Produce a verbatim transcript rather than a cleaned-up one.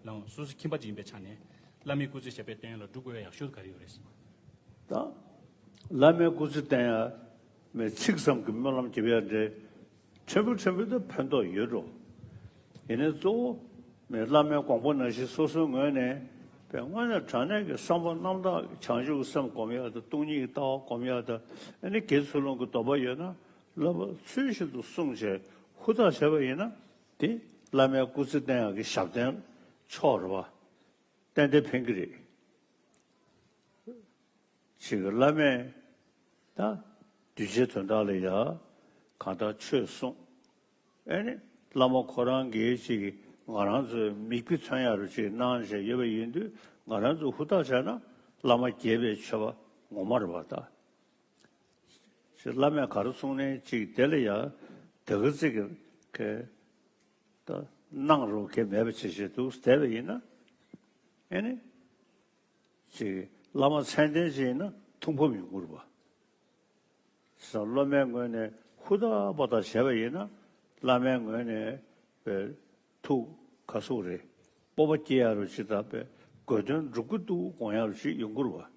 ལའང་སོ་སོ་ཁྱིམ་པ་ཅིག་ཡིན་པའི་ཆ་ནས་བླ་མའི་སྐུ་ཚེ་ཞབས་པད་བརྟན་ཡག་ལ་སྒྲུབ་དགོས་ཡག་ཤོས་ག་རེ་ཡོད་རེད། ད་བླ་མའི་སྐུ་ཚེ་བརྟན་ཡག་མི་ཚིག་ཙམ་གྱི་སྨོན་ལམ་རྒྱབ་ཡག་འདྲ། ཕྲན་བུ་ཕྲན་བུ་དུ་ཕན་ཐོགས་ཡོད་འགྲོ། ཡིན་ནའི་གཙོ་བོ་མི་བླ་མའི་དགོངས་པ་ནང་བཞིན་སོ་སོའི་ངོས་ནས་དཔེ་དངོས་གནས་དྲང་གནས་ཀྱི་བསམ་པ་རྣམ་དག་གི་བྱང་ཆུབ་སེམས་སྒོམ་ཡག་དང་སྟོང་ཉིད་ཀྱི་ལྟ་བ་སྒོམ་ཡག་དང་། ཨ་ནི་དགེ་ཚུལ་སློང་གི་སྡོམ་པ་ཡོད་ན་བསླབ་པ་ཚུལ་བཞིན་དུ་བསྲུངས་བྱས་ཧུར་ཐག་བྱས་པ་ཡིན་ན། དེ་བླ་མའི་སྐུ་ཚེ་བརྟན་ཡག་གི་ཞབས་བརྟན་ཆོག་རེད་བ། ཏན་ཏན་ཕན་གྱི་རེད། ཅིག་བླ་མས་ད་གདུལ་བྱའི་དོན་དག་ལ་ཡ་གང་ལྟར་ཆོས་གསུངས། ཨེ་ནི་བླ་མ་ཁོ་རང་གིས་ཅིག་ང་རང་ཚོའི་མིག་དཔེ་མཚོན་ཡག་རུ་ཅིག་གནང་བྱས་ཡོད་པ་ཡིན་དུས། ང་རང་ཚོ་ཧུར་ཐག་བྱས་ན་བླ་མ་དགྱེས་པའི་མཆོད་པ་ངོ་མ་རེད་བ་ད། ཅིག་བླ་མས་ག་རེ་གསུངས་ནའི་ཅིག་དེ་ལ་ཡ་དེ་ག་ཚིག་གི་ད་གནང་རོགས་གལ་མེད་པ་བྱེད་བྱེད་འདུག་བསྡད་པ་ཡིན་ན། ཨེ་ནི་ཅིག་བླ་མ་མཚན་ལྡན་ཅིག་ཡིན་ན་ཐུགས་ཕམ་ཡོང་གི་རེད་བ། བྱས་ཙང་སློབ་མའི་ངོས་ནས་ཧུར་ཐག་པ་ཐག་བྱས་པ་ཡིན་ན། བླ་མའི་ངོས་ནས་པའི་ཐུགས་ག་ཟུག་རེད། སྤོབས་པ་སྐྱེ་ཡག་རུ་ཅིག་དང་པའི་དགོས་དོན་འགྲུབ་ཀྱི་འདུག་དགོངས་ཡག་རུ་ཅིག་ཡོང་གི་རེད་བ།